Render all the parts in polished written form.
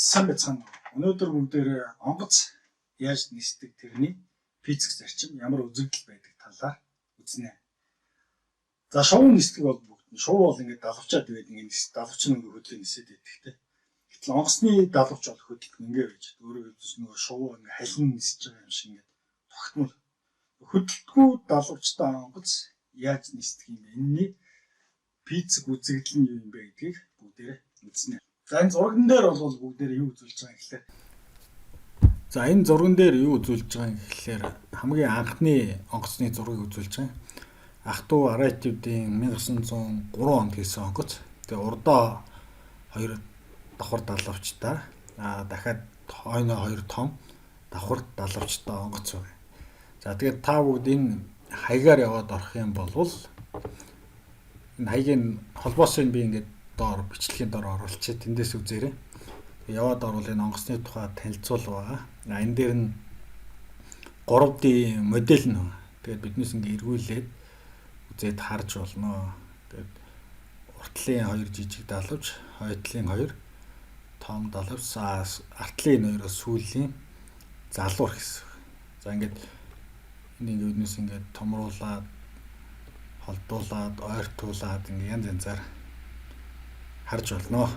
Сайн байцгаана уу? Өнөөдөр бүгдээрээ онгоц яаж нисдэг, тэрний физик зарчим ямар үзэгдэл байдаг талаар үзнэ. За, шувуу нисдэг бол бүгд нь шувуу бол ингээд далавчаад тэгээд ингээд нис, далавч нь ингээд хөдлөө нисээд байдаг те. Гэтэл онгоцны далавч бол хөдөлдөг ингээд байж. Өөрөөр хэлбэл нөгөө шувуу ингээд халин нисэж байгаа юм шиг ингээд тогтмол. Хөдөлдөггүй далавчтай онгоц яаж нисдэг юм бэ? Энэний физик үзэгдэл нь юу юм бэ гэдгийг бүгдээрээ үзнэ. За, энэ зурагн дээр бол бүгдээрээ юу үзүүлж байгаа юм гэхлээр За, энэ зурган дээр юу үзүүлж байгаа юм гэхлээр хамгийн анхны онгоцны зургийг үзүүлж байгаа. Ах дүү Райтүүдийн 1903 онд хийсэн онгоц. Тэгээ урдаа хоёр давхар далавчтай, дахиад хойноо хоёр том давхар далавчтай онгоц байна. За, тэгээд та бүгд энэ хаягаар яваад орох юм бол энэ хаягийн холбоосыг би ингээд доор бичлэгийн доор оруулчих. Тэндээс үзээрэй. Яваад орвол энэ онгоцны тухай танилцуул байгаа. Энэ дээр нь 3D модель нь байна. Тэгээд биднээс ингээ эргүүлээд үзээд харж болно. Тэгээд уртлын хоёр жижиг далавч, хойдлын хоёр том далавч, артлын хоёроос сүүлийн залуур хэсэг. За, ингээд энэ ингээ биднээс ингээд томруулаад, холдуулаад, ойртуулаад ингээ янз янзаар харж болно.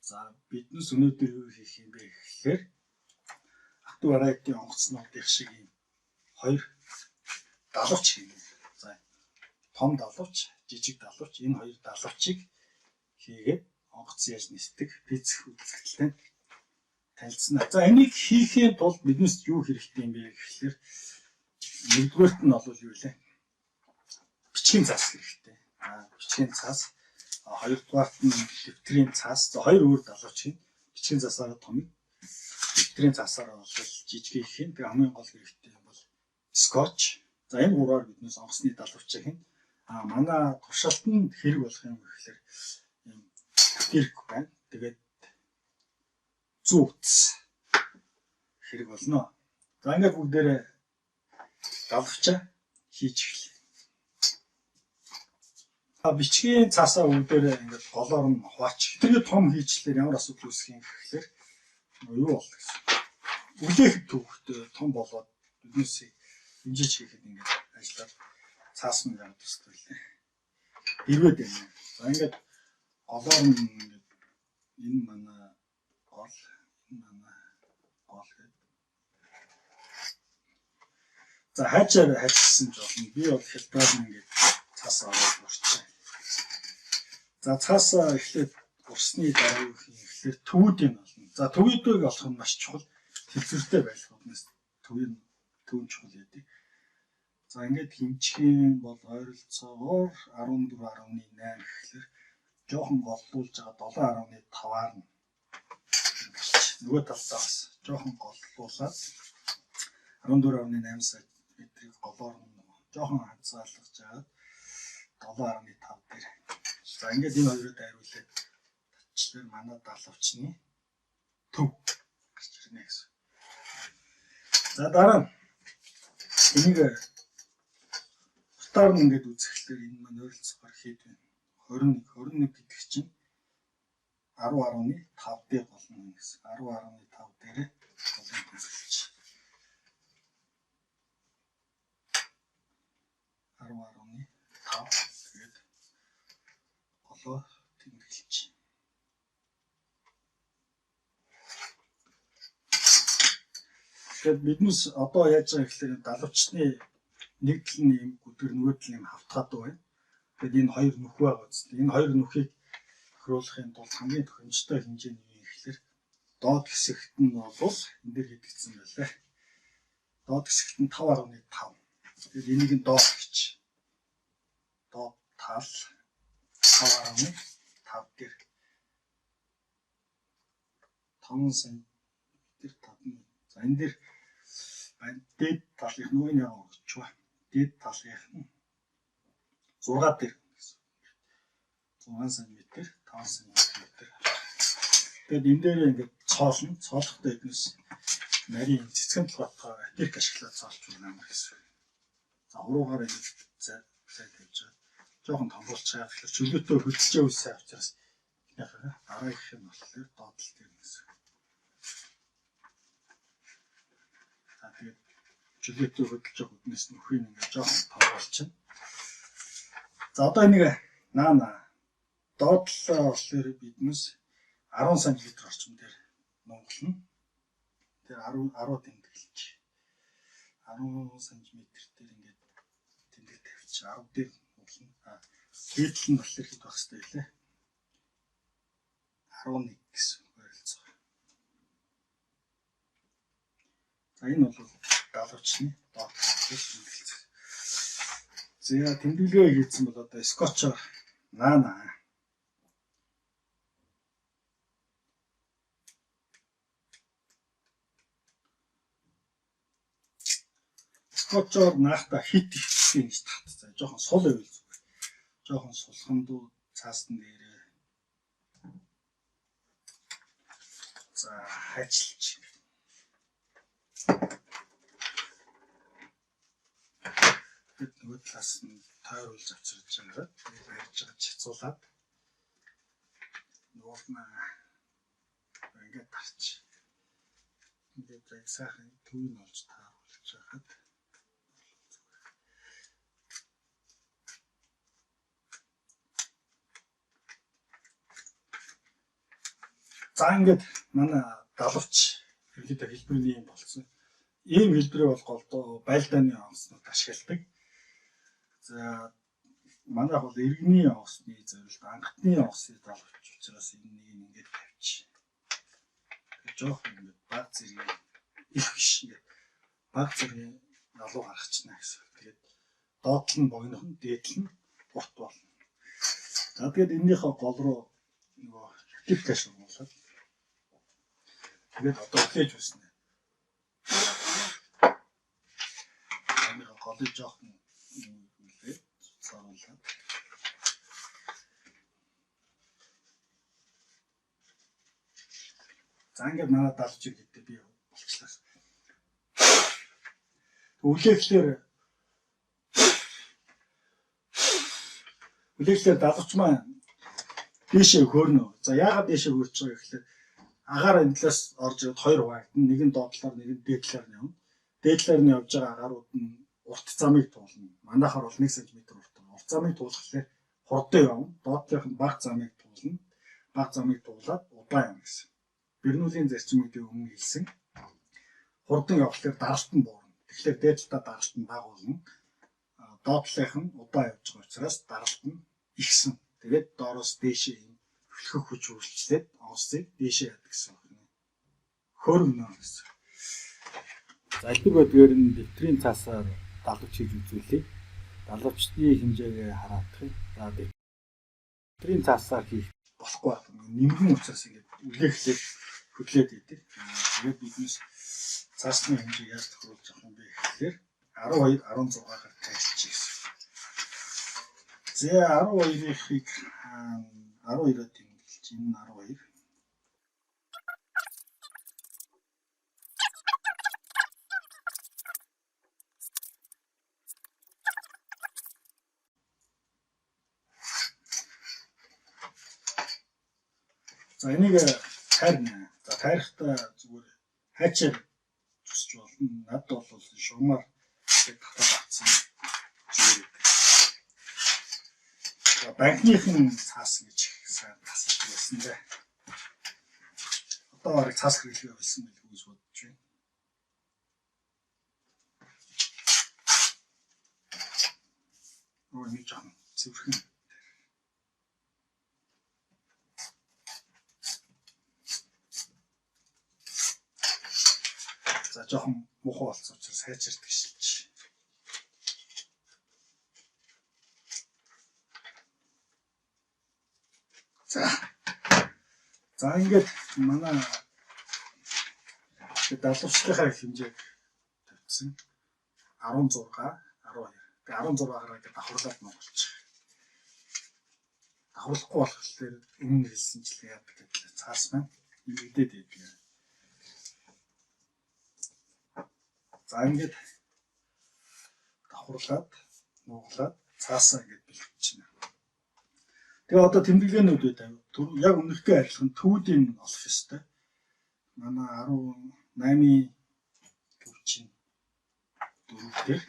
За, биднес өнөөдөр юу хийх юм бэ гэхлээр ах дүү Райтын онгоцнуудын шиг ийм хоёр далавч хийнэ. За, том далавч, жижиг далавч, энэ хоёр далавчийг хийгээд онгоц яаж нисдэг физик үзэгдэлтэй танилцсана. За, энийг хийхийн тулд биднес юу хэрэгтэй юм бэ гэхлээр нэгдүгээрт нь бол юу лээ? Бичгийн цаас хэрэгтэй. Бичгийн цаас. Хоёрдугаарт нь дэвтрийн цаас. За, хоёр өөр далавч хийнэ. Бичгийн цаасаараа томыг, дэвтрийн цаасаараа бол жижиг хийх юм. Тэгээ хамгийн гол хэрэгтэй юм бол скотч. За, энэ гурваар биднээс онгоцны далавчийг хийнэ. Манай туршилт нь хэрэг болох юм гэхлээр ийм дэрэг байна. Тэгээд зүү утас хэрэг болно. За, ингээд бүгдээрээ далавчаа хийж эхэлье. Бичгийн цаасаа бүгдээрээ ингээд голоор нь хуваач. Тэгээд том хийчлээр ямар асуудал үүсэх юм гэхлээр юу боллоо гэсэн. Үлээх төвхтэй том болоод биднээс хэмжиж хийхэд ингээд ажиллаад цаас нь яваад тусдаг лээ. Дэрвэд байна. За, ингээд голоор нь ингээд энэ манай гол, энэ манай гол гэдэг. За, хайчаар хайчсан ч болно. Би бол хялбараар ингээд цаас ороод урчаа. За, цаасаа эхлээд урсны дараа юу хийх гэхлээр төвүүдийг олно. За, төвүүдийг олох нь маш чухал. Тэлцвэртэй байх биднээс төвийн төв чухал яадаг. За, ингээд хэмжих юм бол ойролцоогоор 14.8 гэхлээр жоохон голлуулж байгаа 7.5-аар нь нөгөө талдаа бас жоохон голлуулаад 14.8 см-ийг голоор нь жоохон хазгаалгаж аваад 7.5 дээр. За, ингээд энэ хоёроо дайруулаад татчлаар манай далавчны төв гарч ирнэ гэсэн. За, дараа нь энийг утаар нь ингээд үзэхлээр энэ маань ойролцоогоор хэд вэ? 21 21 гэдэг чинь 10.5 дээр болно гэсэн. 10.5 дээрээ голын тэмдэглэж. 10.5 тэгээд голоо тэмдэглэж. Тэгэхээр биднес одоо яаж байгаа гэхлээр далавчны нэг тал нь юм гүдгэр, нөгөө тал нь юм хавтгаад байна. Тэгээд энэ хоёр нүх байгаа үст. Энэ хоёр нүхийг тохируулахын тулд хамгийн тохиромжтой хэмжээ нь юу юм гэхлээр доод хэсэгт нь бол энэ дээр хийгдсэн байлаа. Доод хэсэгт нь 5.5. Тэгээд энийг нь доод гэж. Доод тал 5.5 дээр 5 см 5. За, энэ дээр байна. Дээд талынх нөгөө нь яг өгч ба. Дээд талынх нь 6 дээр гэсэн. 6 см 5 см. Тэгээд энэ дээр ингээд цоолно. Цоолохдоо эднээс нарийн цэцгэн толгойтой атирк ашиглаад цоолч байна гэсэн. За, хуруугаар ингээд зай тавьж байгаа. Жоохон томруулчихаа. Тэгэхээр чөлөөтэй хөлдөлж байвал сайн учраас Эхнийхээ дараагийнх нь болохоор доотлол дээр гэсэн. За тэгээд чөлөөтэй хөдөлж байгаа үднэс нөхрийг ингээд жоохон товруулчихна. За одоо энийг наа доотлоо болохоор биднес 10 см орчим дээр нунгална. Тэр 10 10 тэмдэглэж 10 см дээр ингээд тэмдэг тавьчих 10 дээр нунгална. Дээдл нь болохоор хэд байх хэвээр вэ? 11 гэсэн ойролцоогоор. За энэ бол далавчны доод тэмдэглэл. За тэмдэглэгээ хийсэн бол одоо скотчоор наа. Скотчоор наахта хит ихтэй ингэж татцаа. Жохон сул байвал зүгээр. Жохон сулхан дүү цаасн дээрээ. За хайчилж. Бид нөгөө талаас нь тойруулж авчирж байгаа. Тэгээд ярьж байгаа чацуулаад нуурна ингээд тарч. Ингээд яг сайхан төвийг олж тааруулж байхад за ингээд манай далавч ерөнхийдөө хэлбэрний юм болсон. Ийм хэлбэрийг бол голдоо байлдааны онгоцнууд ашигладаг. За манайх бол иргэний онгоцны зорилт ангатны онгоцны далавч учраас энэ нэг ингээд тавьчих. Тэгээд жоох ингээд баг зэргийн их биш ингээд баг зэргийн налуу гаргачихна гэсэн. Тэгээд доотлол нь богинохон, дээдл нь урт болно. За тэгээд энэнийхээ гол руу нөгөө тип каш оруулаад тэгээд одоо өглөөж үснэ. Энийхээ голыг жоохон үлээд цааруулаад. За ингээд манай далж гэдэг би болчлаа. Үлээхлээр далавч маань дээшээ хөөрнө. За яагаад дээшээ хөөрч байгаа гэхлээр агаар энэ талаас орж ирээд хоёр хуваагдана. Нэг нь доотлоор, нэг нь дээдлээр нь явна. Дээдлээр нь явж байгаа агаарууд нь урт замыг туулна. Манайхаар бол 1 см урт. Урт замыг туулахлаар хурдан явна. Доотлох нь бага замыг туулна. Бага замыг туулаад удаан явна гэсэн. Бернулийн зарчим гэдэг өмнө хэлсэн. Хурдан явахлаар даралт нь буурна. Тэгэхээр дээд талдаа даралт нь бага болно. Доотлох нь удаан явж байгаа учраас даралт нь ихсэн. Тэгээд доороос дээшээ юм хөлхөх хүч үргэлжлээд онгоцыг дээшээ яадаг гэсэн үг нэ. Хөөргөнө гэсэн. За элбэг байдгаар нь дэвтрийн цаасаар далавч хийж үзүүлье. Далавчны хэмжээгээ хараадах юм. За дэвтрийн цаасаар хийх болохгүй байх. Нэмгэн учраас ингээд үлээхлээр хөдлөөд идэг. Тэгээд биднес цаасны хэмжээг яаж тохируулж авах юм бэ гэхээр 12 16-аар тайлчих гэсэн. За 12-ыг 12-оор тэмдэглэж энэ нь 12. За энийг тайрна. За тайрахтаа зүгээр хайчаар зүсч болно. Надад бол шугамар татаад авсан зүгээр гэдэг. За банкныхан цаас гэж сайн тасалж байсан дээ. Одоо бараг цаас хэрэглэгээ болсон байлгүй гэж бодож байна. Нөгөө нэг жоохон цэвэрхэн. За жоохон муухай болсон учраас хайчирдаг шилж. За ингээд манай далавчлалынхаа хэмжээг тавьсан 16 12. Тэгээ 16-аараа ингээд давхарлаад нугалчих. Давхарлахгүй болохоор өмнө хэлсэнчлэн яадаг гэдэг цаас маань нэмэгдээд байдаг. За ингээд давхарлаад нугалаад цаасаа ингээд бэлтчихнэ. Тэгээ одоо тэмдэглээнүүд байв. Яг өмнөхтэй адилхан төвүүдийг олох ёстой. Манай 18-ийн төв чинь 4 дээр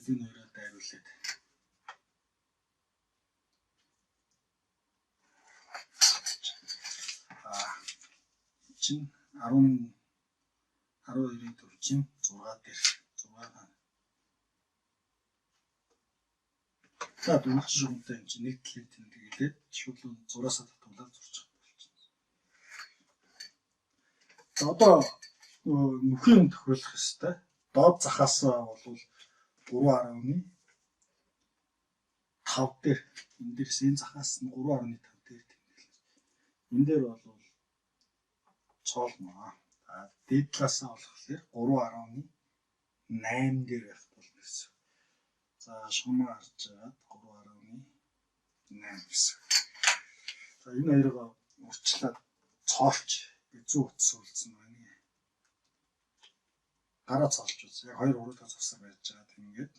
энэ хоёроо дайруулаад чинь 10 12-ийн төв чинь 6 дээр 6. За дөрвөлж шугамтай юм чинь нэг талын тэмдэглээд шүлэн зураасаа татуулаад зурчих болчихно. За одоо нүхийн юм тохируулах ёстой. Доод захаас бол 3.5 дээр энэ дээрс энэ захаас нь 3.5 дээр тэмдэглэж. Энэ дээр бол цоолно. А дээд талаасаа болохоор 3.8 дээр байх болно гэсэн. За шугамаа харж байгаад 3.8 гэсэн. За энэ хоёроо урьдчилаад цоолч би зүү утас үлдсэн байна. Гараа цоолч үз. Яг хоёр хуруутай цавсаар байж байгаа. Ингээд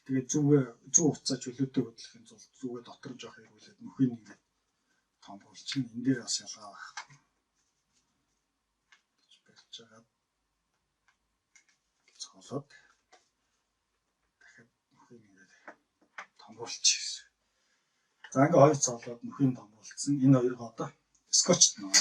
тэгээд зүгээ зүү утсаа чөлөөтэй хөдлөхийн тулд зүгээ дотор жоох эргүүлээд нөхийг ингээд томруулчихна. Энэ дээр бас ялгаа байхгүй. Барьж байгаа цоолоод дахиад нөхийг ингээд томруулчих гэсэн. За ингээ хоёр цоолоод нөхийг томруулсан. Энэ хоёроо одоо скотчт нөө.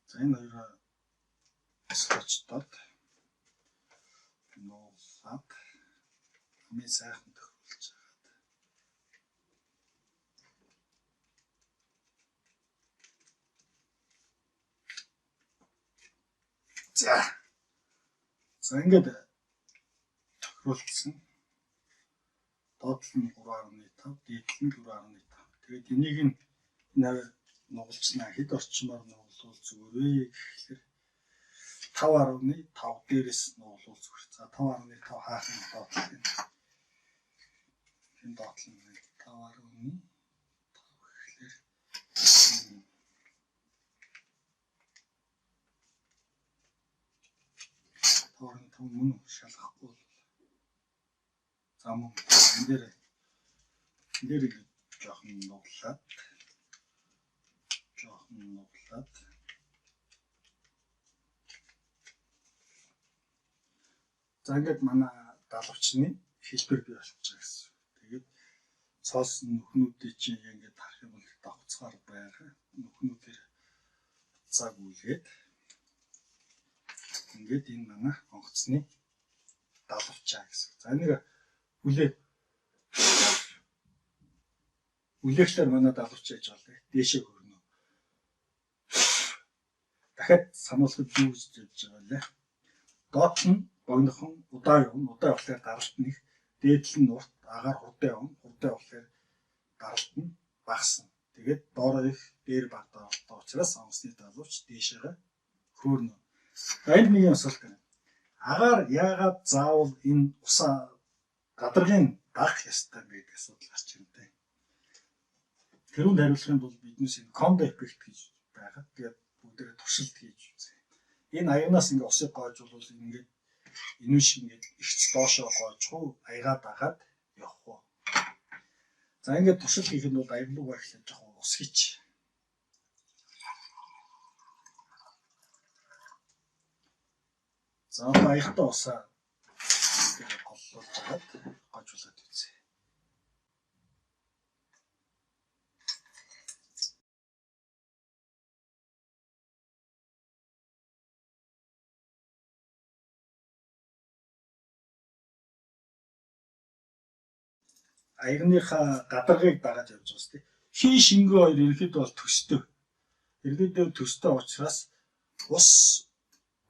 За энэ хоёроо скотчдод нуулаад хамгийн сайхан тохируулж хагаад за за ингээд тохируулсан. Доод тал нь 3.5, дээд тал нь 4.5. Тэгээд энийг нь энэ нугалчнаа хэд орчмоор нугалвал зүгээр вэ гэхлээр 5.5 дээрээс нугалвал зүгээр. За 5.5 хаахын доод тал юм. Энэ доод тал нь 5.5 гэхлээр 5.5 мөн шалгахгүй бол за мөн энэ дээр жоохон нуглаад за ингээд манай далавчны хэлбэр бий болчих гэсэн. Тэгээд цоосон нүхнүүдийг чинь ингээд харах юм бол давхцгаар байгаа. Нүхнүүдээр буцааг үлгээд ингээд энэ манай онгоцны далавчаа гэсэн. За энийг үлээхлээр манай далавч яаж байгаа вэ? Дээшээ хөрнө. Дахиад сануулхад юу гэж хэлж байгаа вэ? Доод нь богинохон удаан явна. Удаан явахлаар даралт нь их. Дээд тал нь урт, агаар хурдан явна. Хурдан явахлаар даралт нь багасна. Тэгээд доороо их, дээр бага даралттай учраас онгоцны далавч дээшээгээ хөөрнө. За энд нэг юм асуулт байна. Агаар яагаад заавал энэ усаа гадаргын дагах ёстой бэ гэдэг асуудал гарч ирнэ. Тэрүүнд хариулахын тулд биднээс энэ кондо эффект гэж байгаа. Тэгээд бүгдээрээ туршилт хийж үзье. Энэ аягнаас ингээ усыг гоожуулвал ингээд энэ шиг ингээд ихч доошоо гоожих уу, аягаа дагаад явах уу. За ингээд туршилт хийхэд бол аяг руу эхлэж жоохон ус хийч. За одоо аягтай усаа ингээд голлуулж агаад гожуулаад үзье. Аягныхаа гадаргыг дагаад явж байгаа шүү дээ. Хин шингэн хоёр ерөнхийдөө бол төстэй. Ерөнхийдөө төстэй учраас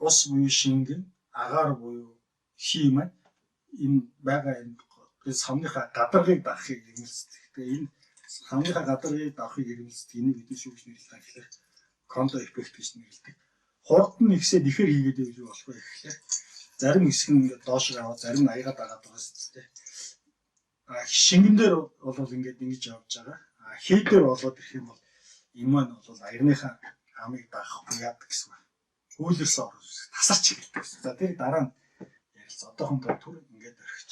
ус буюу шингэн, агаар буюу хий маань энэ байгаа энэ Энэ самныхаа гадаргыг дагахыг ирмэлцдэг. Тэгээ энэ самныхаа гадаргыг дагахыг ирмэлцдэг. Энийг бидний юу гэж нэрлэдэг гэхээр кондо эффект гэж нэрлэдэг. Хурд нь ихсээд ихээр хийгээд байвал юу болох вэ гэхээр зарим хэсэг нь ингээд доош аваад зарим нь аягаад дагаад байгаа шүү дээ. А шингэн дээр бол ингээд ингэж явж байгаа. А хий дээр болоод ирэх юм бол энэ маань бол аягныхаа амыг дагахгүй яадаг гэсэн үг. Хүүлэрсэн орж тасарч эхэлдэг гэсэн. За тэр дараа нь ярилцаа. Одоохондоо түр ингээд орхич.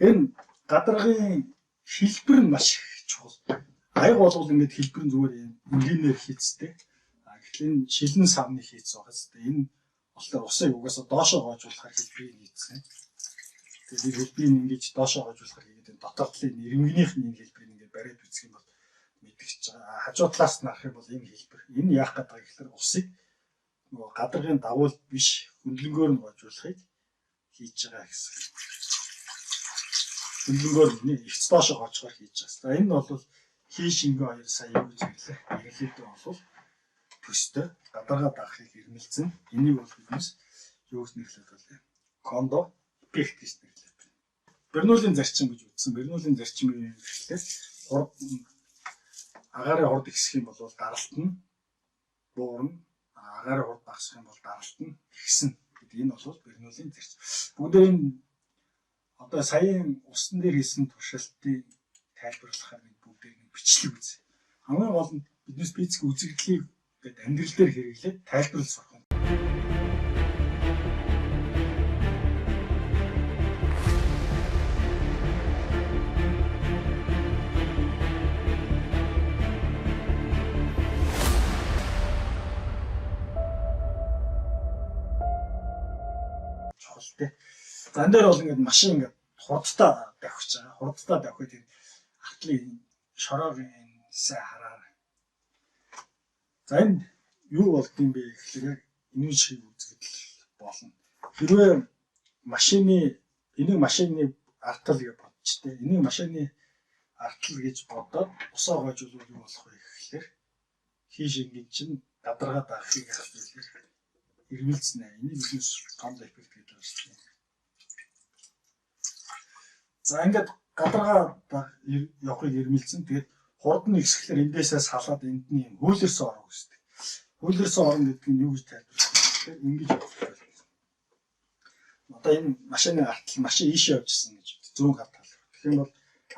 Энэ гадаргын хэлбэр нь маш их чухал. Аяг болвол ингээд хэлбэр нь зүгээр юм энгийнээр хийцтэй. А гэтэл энэ шилэн савны хийц байгаа зү. Энэ болохоор усыг угаасаа доошоо гоожуулахаар хэлбэрийг хийцэн. Тэгээд энэ хэлбэрийг ингэж доошоо гоожуулахаар хийгээд энэ дотор талын нэрмгнийх нь энэ хэлбэрийг ингээд бариад үзэх юм бол мэдгэж байгаа. Хажуу талаас нь харах юм бол энэ хэлбэр. Энэ яах гээд байгаа гэхээр усыг нөгөө гадаргын дагуул биш хөндлөнгөөр нь гоожуулахыг хийж байгаа гэсэн. Хөндлөнгөөр нь ихц доошоо гоожихоор хийж байгаа. За энэ нь бол хий шингэн хоёр сая юу гэж хэллээ. Ерөнхийдөө бол төстэй гадаргаа даахыг ирмэлцэн. Энийг бол биднес юу гэж нэрлэдэг вэ? Кондо эффект гэж нэрлэдэг. Бернулийн зарчим гэж үзсэн. Бернулийн зарчим юу гэхээр хурд агаарын хурд ихсэх юм бол даралт нь буурна. Агаарын хурд багасах юм бол даралт нь ихснэ гэдэг. Энэ бол Бернулийн зарчим. Бүгдээ энэ одоо саяын усан дээр хийсэн туршилтыг тайлбарлахаар бид бүгдээ нэг бичлэг үзье. Хамгийн гол нь биднес физик үзэгдлийг ингээд амьдрал дээр хэрэглээд тайлбарлаж сурах юм. Чухал тий. За энэ дээр бол ингээд машин ингээд хурдтай давхиж байгаа. Хурдтай давхид энэ артлын шороогийн сайн хараарай. За энэ юу болдсон бэ гэхээр яг энэ шиг үзэгдэл болно. Хэрвээ машины энийг машины артал гэж бодчихдээ. Энийг машины артал гэж бодоод усаа гоожуулбал юу болох вэ гэхээр хий шингэн чинь гадаргаа даахыг яах вэ гэхээр ирмэлцнэ. Энийг биднес кондо эффект гэдэг байна шүү дээ. За ингээд гадаргаа явахыг ирмэлцэн. Тэгээд хурд нь ихсэхлээр эндээсээ салаад энд нь юм хүүлэрсэн орон үүсдэг. Хүүлэрсэн орон гэдэг нь юу гэж тайлбарлах вэ гэхээр ингэж явах байна. Одоо энэ машины артал машин ийшээ явж исэн гэж зүүн гар тал руу. Тэгэх юм бол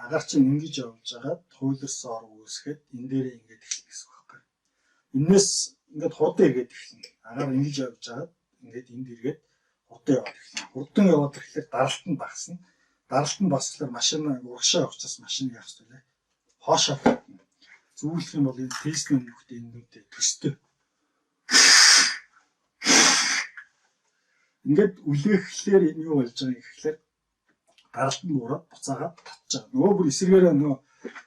агаар чинь ингэж явж байгаад хүүлэрсэн орон үүсгээд энэ дээрээ ингэж эхэлнэ гэсэн үг байхгүй. Энээс ингээд хурдан эргээд эхэлнэ. Агаар ингэж явж байгаад ингээд энд эргээд хурдан яваад эхэлнэ. Хурдан яваад ирэхлээр даралт нь багасна. Даралт нь багасхлаар машин урагшаа явчихсан машин яах вэ? Хоошоо татна. Зөвлөх юм бол энэ тестний нөхдөд энэ нүдээ төстэй. Ингээд үлээхлээр энэ юу болж байгаа юм гэхлээр даралт нь буураад буцаагаад татж байгаа. Нөгөө бүр эсрэгээрээ нөгөө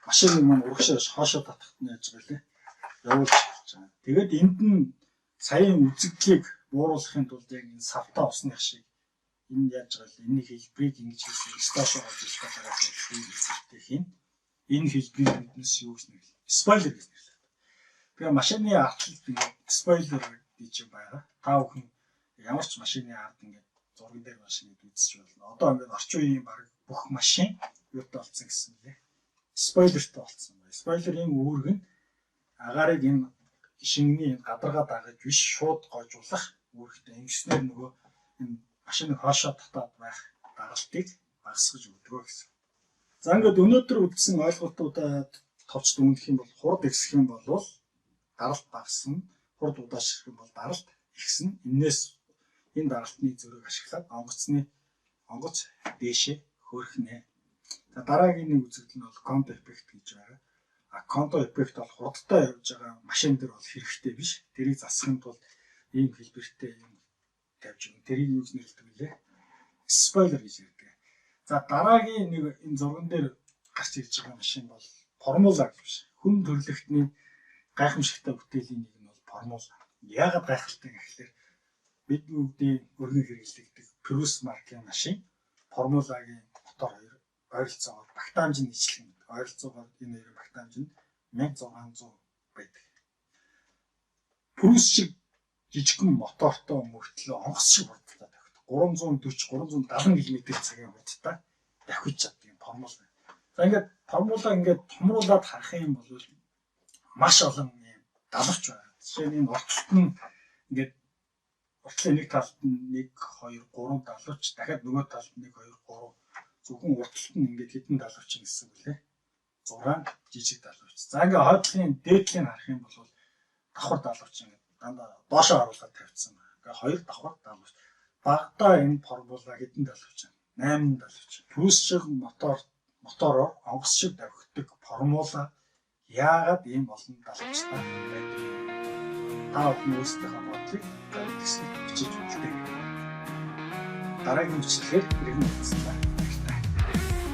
машиныг маань урагшаа хоошоо татахт нь яаж байгаа лээ? Явуулж эхэлж байгаа. Тэгээд энд нь саяын үзэгдлийг бууруулахын тулд яг энэ савтаа усных шиг энэ яаж байгаа лээ? Энэ хэлбэрийг ингэж хийсэн. Стошоо болж ирэх байгаа хэлбэртэй хийн. Энэ хэлбэрийг биднес юу гэж нэрлэв? Спойлер гэж нэрлэв. Тэгээ машины артлалд ингээд спойлер гэж юм байгаа. Та бүхэн ямар ч машины ард ингээд зурган дээр машин ингээд үзэж болно. Одоо ингээд орчин үеийн баг бүх машин юутай болсон гэсэн мөлий. Спойлертай болсон байна. Спойлерын үүрэг нь агаарыг энэ шингэний энэ гадаргаа дагаж биш шууд гожуулах үүрэгтэй. Ингэснээр нөгөө энэ машиныг хоошоо татаад байх даралтыг багасгаж өгдөг гэсэн. За ингээд өнөөдөр үзсэн ойлголтуудаа товч дүгнэх юм бол хурд ихсэх юм бол даралт багасна, хурд удаашрах юм бол даралт ихснэ. Энээс энэ даралтны зөрүүг ашиглаад онгоцны онгоц дээшээ хөөрхнэ. За дараагийн нэг үзэгдэл нь бол кондо эффект гэж байгаа. А кондо эффект бол хурдтай явж байгаа машин дээр бол хэрэгтэй биш. Тэрийг засахын тулд ийм хэлбэртэй юм тавьж өгнө. Тэрийг юу гэж нэрлэдэг вүлээ? Спойлер гэж ярьдаг. За дараагийн нэг энэ зурган дээр гарч ирж байгаа машин бол формула гэж биш. Хүн төрөлхтний гайхамшигтай бүтээлийн нэг нь бол формула. Яагаад гайхалтай гэхлээр бид бүгдийн өргөн хэрэглэгдэх Prius маркийн машин формулагийн мотор хоёр ойролцоогоор багтаамж нь нийтлэх юм. Ойролцоогоор энэ хоёрын багтаамж нь 1600 байдаг. Prius шиг жижигхэн мотортой мөртлөө онгоц шиг хурдтай тавигдах. 340 370 км/цагийн хурдтай давхиж чаддаг юм формул. За, ингээд формулаа ингээд томруулаад харах юм бол маш олон юм далавч байна. Жишээ нь энэ урталт нь ингээд уртлын нэг талд нь 1 2 3 далавч, дахиад нөгөө талд 1 2 3, зөвхөн урталт нь ингээд хэдэн далавч гэсэн үг лээ. 6 жижиг далавч. За, ингээд хойдлын дээдлийн харах юм бол давхар далавч ингээд дандаа доошоо харуулаад тавьчихсан байна. Ингээд хоёр давхар далавч. Багадаа энэ формула хэдэн далавч юм? 8 далавч. Прусс шиг мотороор онгоц шиг давхидаг формула яагаад ийм олон далавчтай байдаг юм? Та бүхэн өөрсдийнхөө бодлыг хэсэгт бичиж үлдээг. Дараагийн бичлэгээр иргэн уулзлаа.